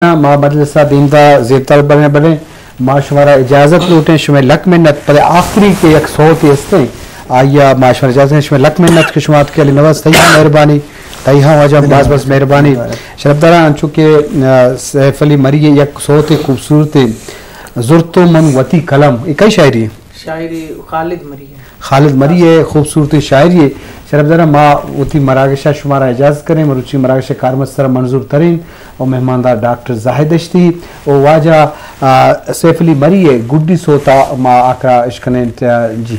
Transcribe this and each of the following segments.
ما مجلس ء بیندا زیبتال بلیں، بلیں ما شمارا اجازت لوٹیں، شمئے لک منت، بلے آخری کہ یک سوتے استیں، آئی ء ما شمارا اجازت دیں، شمئے لک منت کہ شما اتکے علی نواز، تئی ہم مہربانی، تئی ہم واجہ باز باز مہربانی۔ شرفداراں، انچو کہ، آ، سیف علی مری ء یک سوتے خوبصورتے زرتو من وتی قلم، اے کئی شاعری؟ شاعری خالد مری ء۔ خالد مری ء خوبصورتیں شاعری ء۔ شرفداراں، ما وتی مراگش ء شمارا اجازت کنیں، مروچی مراگش ء کارمستر منظور ترین و مہماندار ڈاکٹر زاہد دشتی و واجہ، آ، سیف علی مری ء گڈی سوتا ما آکرا اشکنیں، آ، جی۔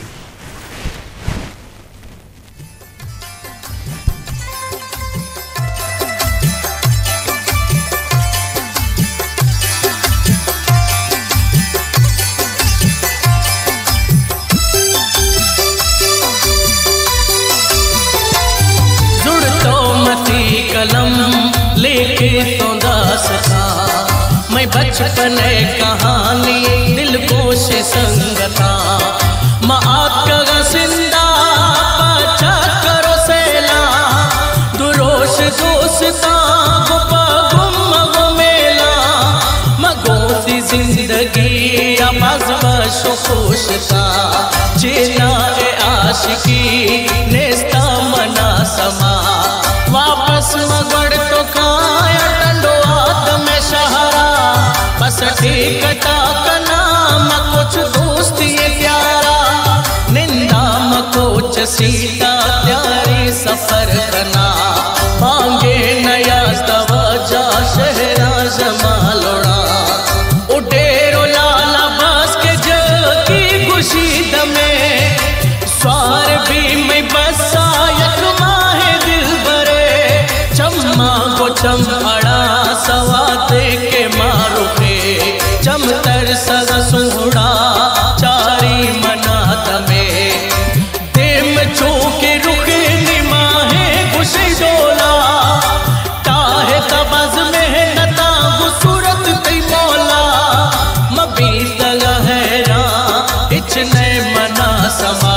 زڑتو متی قلم، لیکھتو داستاں، مئے بچپن ء کہانی دلگوش سنگتاں۔ ما آتکگاں سندھ ء پہ چکر و سیلاں، دو روش دوستاں گوں پہ گم و میلاں۔ ما گوں وتی زندگی ء باز وش و خوش اتاں، چینا ء عاشقی نیستاں منا سما۔ واپس مہ گڑ تو کایا ٹنڈو آدم شہرا، بس ٹھیکتا کنا مہ کچھ دوستی پیارا، نندا مہ کوچ سیتا تیاری سفر کنا، بانگے نیاز توجہ شہرا زما لوڑا۔ او ڈیرو لالا باز کے جکی گشی دمے، سوار بی مئی بسا یک ماہ دلبرے، چماں گو چم اڑا سواتے کے ماروکے، چم تر سگ سوڑا چاری منا دمے۔ دیم چو کہ رخ نماہیں خوش ڈولا، تاہ تبز محنتاں گوں صورت تئی مولا، مہ بیتگ حیران ہچ نئے منا سما،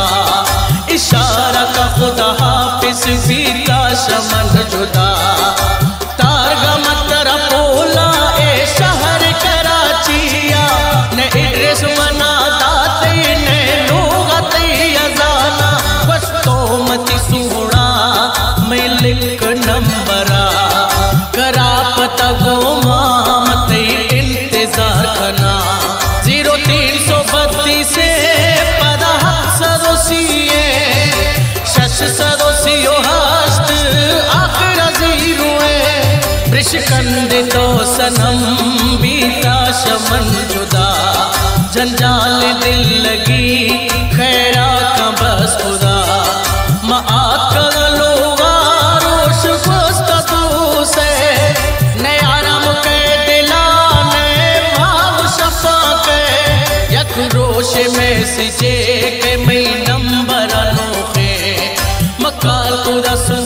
اشارہ کا خدا حافظ بیتا شمن جدا۔ تارگا متر پولا اے شہر کراچی ء، نئے ایڈریس منا داتے، نئے لوگ تئی ازانا، گوشتو متی سوڑا مئے لک نمبرا، کرا پتہ گوما متی انتظار کنا، زیرو تین سو بتیس ء پدا ہفت سد و سی ء، شش سد و سی و ہشت آخر زیرو ء، برش کندے تو صنم بیتا شمن جدا، جنجال دل لگی خیرا کن بس خدا، ما آتکگ لوگا روش گوست تو سے، نئے آرام کے دلا نئے بھاو شفا کے، یک روش میسجے کہ مئی نمبر انوخے، مکال تو رسول